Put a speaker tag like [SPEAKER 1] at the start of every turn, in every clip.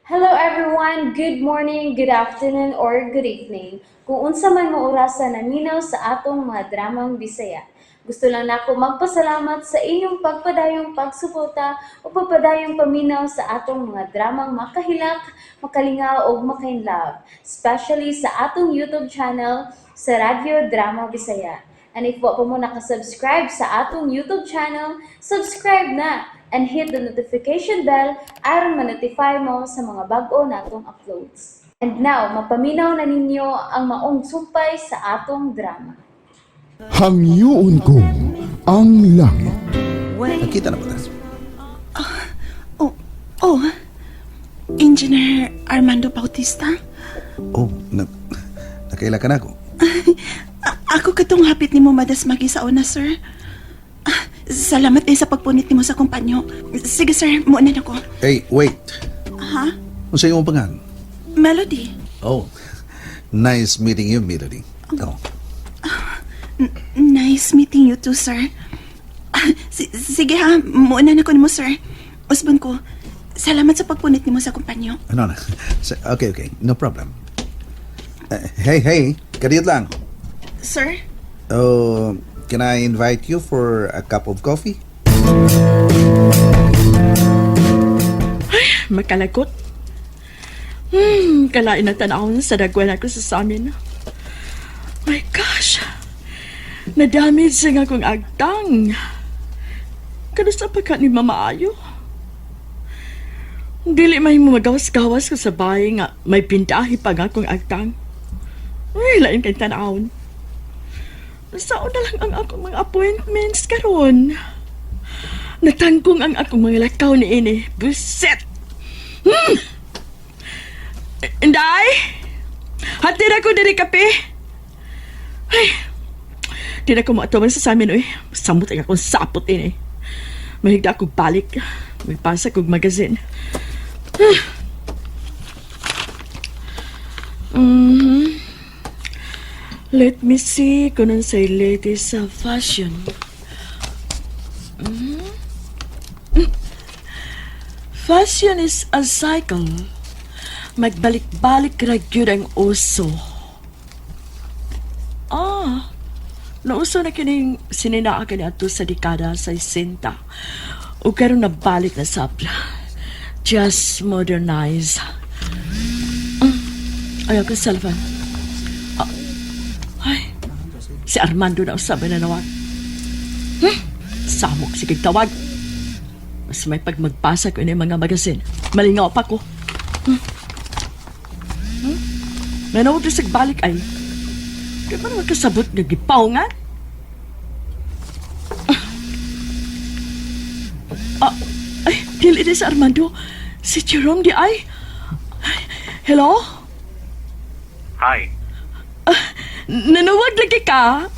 [SPEAKER 1] Hello everyone! Good morning, good afternoon, or good evening. Kung unsa man mo orasa naminaw sa atong mga dramang Bisaya. Gusto lang nako magpasalamat sa inyong pagpadayong pagsuporta o pagpadayong paminaw sa atong mga dramang makahilak, makalingaw ug makainlove, especially sa atong YouTube channel sa Radyo Drama Bisaya. And if wa pa mo nakasubscribe sa atong YouTube channel, subscribe na and hit the notification bell aron ma-notify mo sa mga bag-o natong uploads. And now, mapaminaw na ninyo ang maong sumpay sa atong drama.
[SPEAKER 2] Hangyoon ko ang langit.
[SPEAKER 3] Nakita na ba ta?
[SPEAKER 4] Oh, Engineer Armando Bautista?
[SPEAKER 3] Oh, nakaila ka nako.
[SPEAKER 4] Ako katong hapit nimo madasmagi sa una, sir. Ah, salamat eh sa pagpunit nimo sa kumpanyo. Sige, sir, muuna na ko.
[SPEAKER 3] Hey, wait.
[SPEAKER 4] Ha?
[SPEAKER 3] Unsa imong pangalan?
[SPEAKER 4] Melody?
[SPEAKER 3] Oh, nice meeting you, Melody. Oh,
[SPEAKER 4] Nice meeting you too, sir. Ah, sige ha, muuna na ko nimo, sir. Usbon ko. Salamat sa pagpunit nimo sa kumpanyo.
[SPEAKER 3] Ano na? Okay, no problem. Hey, hey, kadiyot lang.
[SPEAKER 4] Sir?
[SPEAKER 3] Oh, can I invite you for a cup of coffee?
[SPEAKER 5] Makalagot. Kalain na tanawon sa dagwan ako sa amin. My gosh! Na-damage nga akong agtang. Kano sa pagka ni Mama Ayo? Dili may magawas-gawas ko sa bahay nga may pintahi pa nga akong agtang. Ay, lain kay tanawon. Sao na lang ang akong mga appointments karon. Natangkong ang akong mga lakaw ni ini. Buset! Inday! Hatid ako diri kape. Ay, di na ko maatuman sa samin, oy. Samot ang akong sapot ini. Mahigda akong balik. May pasa kog magazine. Let me see kung unsay latest sa fashion. Fashion is a cycle. Magbalik-balik ra gyud ang uso. Ah, nauso na kining sininaa kani ato sa dekada sa 60. Ug karon nabalik na sab. Just modernize. Ay, ako cellphone. Ah, ay, si Armando na usab na nawag. Samok, sige tawag. Mas may pag magbasa ko ini mga magazine. Malingaw pa ko. Nanawag na sa balik ay. Di ba naman kasabot nga gipawngan? Ah, ay, dili ni si Armando. Si Jerome di ay. Ay, hello?
[SPEAKER 6] Hi.
[SPEAKER 5] Nanawag lagi ka?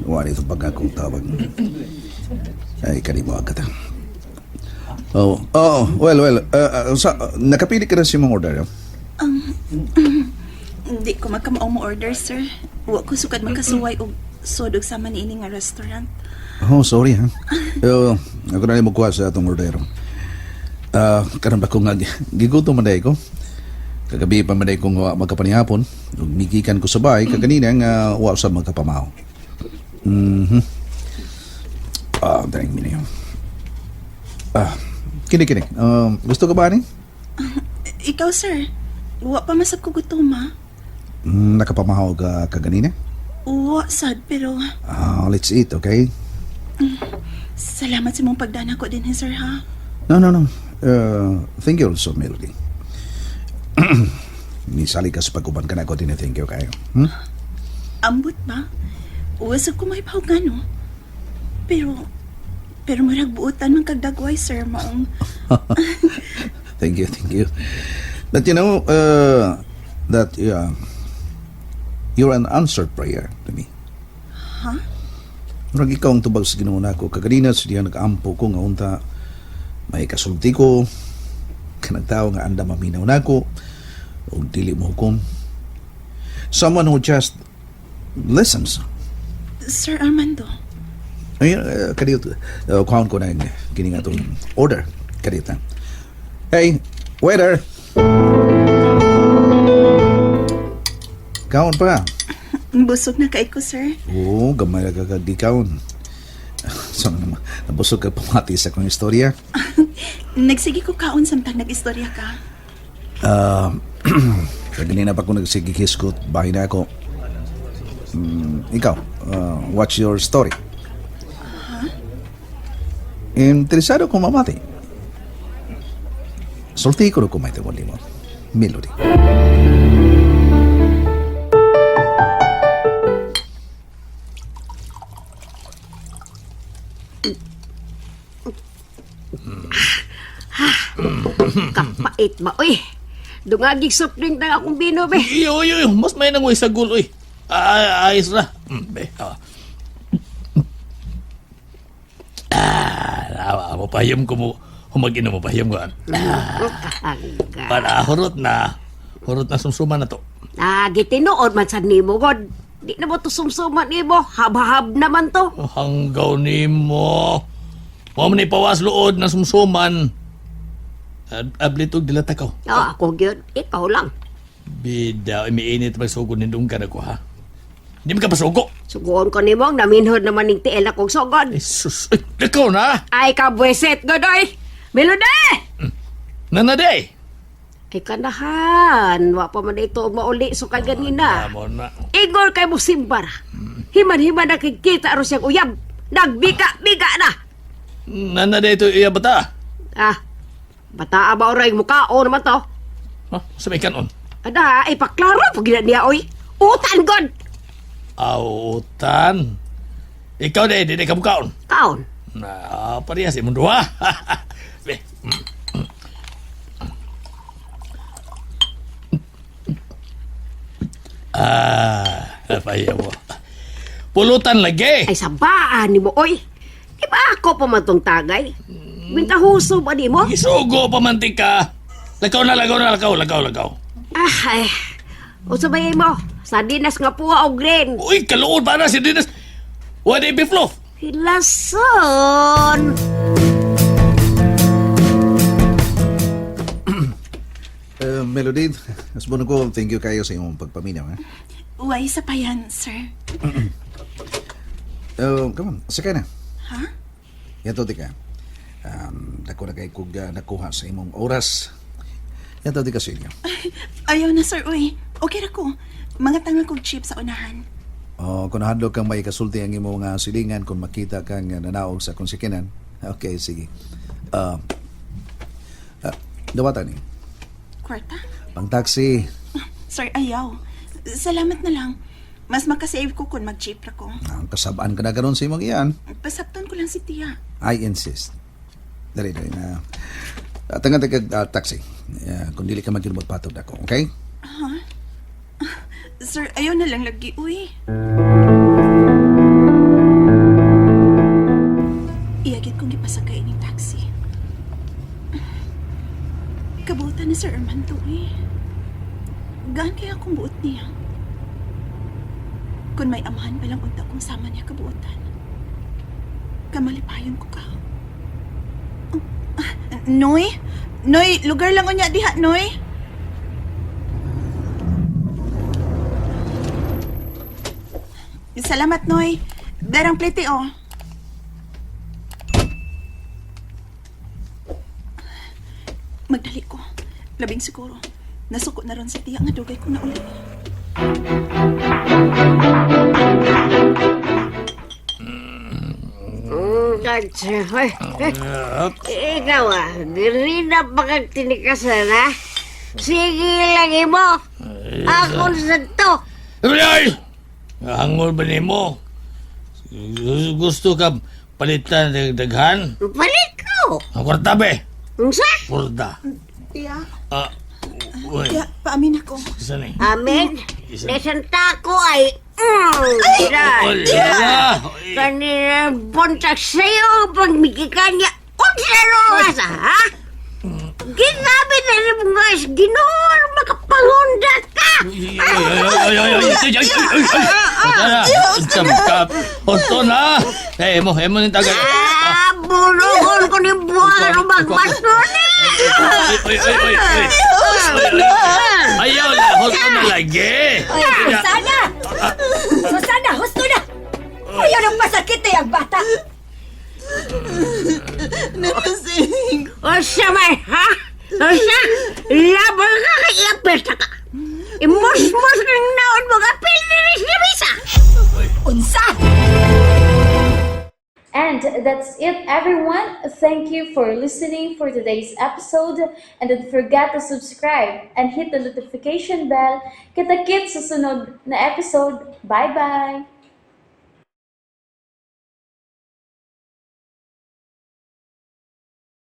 [SPEAKER 3] Wala ito pag akong tawag. Ay, kanimo agad. Oh, well, nakapili ka na sa imong order, oh?
[SPEAKER 4] Hindi ko magkamao mo order, sir. Wa ko sukad makasuway og sod og sama niini nga restaurant.
[SPEAKER 3] Oh, sorry ha. Ako na mo kuha sa atong order. Ah, karon ba ko nga gigutom man ko. Kagabi pa man ko nga magkapanihapon. Ug migikan ko sa bahay kaganina nga wa sa magkapamaw. Ah, dang minyo. Ah, kini kini. Gusto ka ba ni?
[SPEAKER 4] Ikaw, sir. Wa pa masab ko gutom, ha?
[SPEAKER 3] Nakapamahaw ka kaganina?
[SPEAKER 4] Wa sad, pero
[SPEAKER 3] Ah, let's eat, okay?
[SPEAKER 4] Salamat sa mong pagdana ko din, sir, ha?
[SPEAKER 3] No, no, no. Thank you also, Melody. Nisali ka sa pag-uban ka na ako din, thank you kayo.
[SPEAKER 4] Ambot ba? Wa sad ko mahibaw nga, no? Pero murag buotan man kag dagway, sir, maong
[SPEAKER 3] Thank you, thank you. But you know, that you're an answered prayer to me.
[SPEAKER 4] Ha?
[SPEAKER 3] Murag ikaw ang tubag sa Ginoo nako. Kaganina sa diya nag-ampo ko nga unta may kasulti ko kanang tao nga anda maminaw nako ug dili mo hukom. Someone who just listens.
[SPEAKER 4] Sir Armando,
[SPEAKER 3] Ay, kadiyot, kuhaon ko na yung kini nga itong order. Kadiyot na. Hey, waiter! Kaon pa.
[SPEAKER 4] Busog na kay ko, sir.
[SPEAKER 3] Oo, gamay na kagagikaon. So, nabusog ka pamati sa akong istorya.
[SPEAKER 4] Nagsige ko kaon samtang nag-istorya ka.
[SPEAKER 3] Ah, kaganina pa ko nagsigikiskot, bahay na ako. Ikaw, what's your story? Interesado kong mamati. Sulti ko na kung may tawag mo. Melody.
[SPEAKER 7] Kapait ba, uy. Dungagig soft drink na akong bino, be.
[SPEAKER 8] Iyo, iyo, iyo. Mas may nangoy sa gul, uy. Ah, ayos na. Be, ah. Ah, mo pahiyom ko mo. Humagin mo pahiyom ko.
[SPEAKER 7] Ah,
[SPEAKER 8] Para hurot na. Hurot na sumsuma na to.
[SPEAKER 7] Ah, gitinuod man sad nimo god. Di na mo to sumsuman nimo. Habhab naman to.
[SPEAKER 8] Hanggaw ni mo. Mo man ipawas luod na sumsuman. Ablitog dilata ka.
[SPEAKER 7] Oh, ako gyud. Ikaw lang.
[SPEAKER 8] Bida, umiinit pagsugod ni Dunggan ako ha. Hindi mo ka pasugo.
[SPEAKER 7] Sugoon ko nimo, naminhod naman ning tiil akong sugod.
[SPEAKER 8] Ay, sus. Ay, ikaw na.
[SPEAKER 7] Ay, kabweset god oy. Melody!
[SPEAKER 8] Nanaday.
[SPEAKER 7] Ay kanahan, wa pa man ito mauli so kay ganina.
[SPEAKER 8] Tama na.
[SPEAKER 7] Igor kay mo simbara. Himan-himan nakikita aron siyang uyab. Nagbika-bika na.
[SPEAKER 8] Nanaday ito iya bata.
[SPEAKER 7] Ah, bata ba oray mukha o naman to?
[SPEAKER 8] Ha? Sa may kanon.
[SPEAKER 7] Ada, ipaklaro pag gina niya oy. Utan god.
[SPEAKER 8] Autan. Ikaw na, di ka mukaon.
[SPEAKER 7] Kaon.
[SPEAKER 8] Na, parehas imong duha. Be. Ah, napaya mo. Pulutan lagi.
[SPEAKER 7] Ay sabaan nimo oy. Di ba ako pa man tong tagay? Bintahuso ba nimo?
[SPEAKER 8] Isugo pa man ti ka. Lakaw na, lakaw na, lakaw, lakaw, lakaw.
[SPEAKER 7] Ah, ay. Unsa ba mo? Sardinas nga puwa o green.
[SPEAKER 8] Uy, kaluod pa na si Dinas. Wala biflof.
[SPEAKER 7] Hilason.
[SPEAKER 3] Melody, asbuno ko, thank you kayo sa iyong pagpaminaw. Ha?
[SPEAKER 4] Uway sa payan, sir.
[SPEAKER 3] Come on, sakay na.
[SPEAKER 4] Ha?
[SPEAKER 3] Yan to, tika. Dako na kay kog nakuha sa imong oras. Yan to, tika sa inyo.
[SPEAKER 4] Ayaw na, sir, uy. Okay ra ko. Mga tanga kog chip sa unahan.
[SPEAKER 3] Oh, kung nahadlok kang may kasulti ang imong silingan kung makita kang nanaog sa konsikinan. Okay, sige. Dawatan ni.
[SPEAKER 4] Kwarta?
[SPEAKER 3] Pang taxi.
[SPEAKER 4] Sir, ayaw. Salamat na lang. Mas makasave ko kung mag-jeep ra ko.
[SPEAKER 3] Ang kasabaan ka na karon sa imong iyan.
[SPEAKER 4] Pasapton ko lang si Tia.
[SPEAKER 3] I insist. Dali, dali na. Tangan kag taxi. Kung dili ka man gyud magpatog ako, okay?
[SPEAKER 4] Sir, ayaw na lang lagi, uy. Iyagit kong gipasakay ining taxi. Kabutan ni Sir Armando, uy. Gaan kaya akong buot niya. Kung may amahan pa lang unta kung sama niya kabuotan. Kamalipayon ko ka. Ah, Noy? Noy, lugar lang unya diha, Noy. Salamat, Noy. Darang plete, oh. Magdali ko. Labing siguro. Nasuko na ron sa tiya nga dugay ko na uli.
[SPEAKER 7] Ikaw ah, diri na pa kag tinikasan ha? Sige lang imo. Ako sa to.
[SPEAKER 8] Ay! Hangol ba nimo? Gusto ka palitan ng daghan?
[SPEAKER 7] Palit ko.
[SPEAKER 8] Ang kwarta be.
[SPEAKER 7] Unsa?
[SPEAKER 8] Kwarta.
[SPEAKER 4] Tiya,
[SPEAKER 8] Ah, uy,
[SPEAKER 4] tiya, paamin ako.
[SPEAKER 8] isa ni.
[SPEAKER 7] Amen.
[SPEAKER 8] Isa.
[SPEAKER 7] Lesan tako ay mm,
[SPEAKER 8] Wala.
[SPEAKER 7] Kanina buntag sa'yo pagmigikan niya. Unsa oras ha? Ginabi na rin mga Ginoo makapanghunda ka.
[SPEAKER 8] Ay, ay, ay, ay, ay, ay, ay, ay, ay. Husto na. Eh, emo, emo ni tagay.
[SPEAKER 7] Ah, bunugon ko ni buwan o magbasto na.
[SPEAKER 8] Ay, ay, ay, ay, ay. Ayaw na, husto na lagi.
[SPEAKER 9] Ay, Susana! Susana, husto na! Ayaw nang pasakit eh, ang bata!
[SPEAKER 4] Nurasing.
[SPEAKER 7] Unsa man, ha? Unsa? Labol ka kay iapesta ka. Imusmos kang naon mo ka piliris na misa.
[SPEAKER 9] Unsa?
[SPEAKER 1] And that's it, everyone. Thank you for listening for today's episode. And don't forget to subscribe and hit the notification bell. Kita-kits sa sunod na episode. Bye-bye!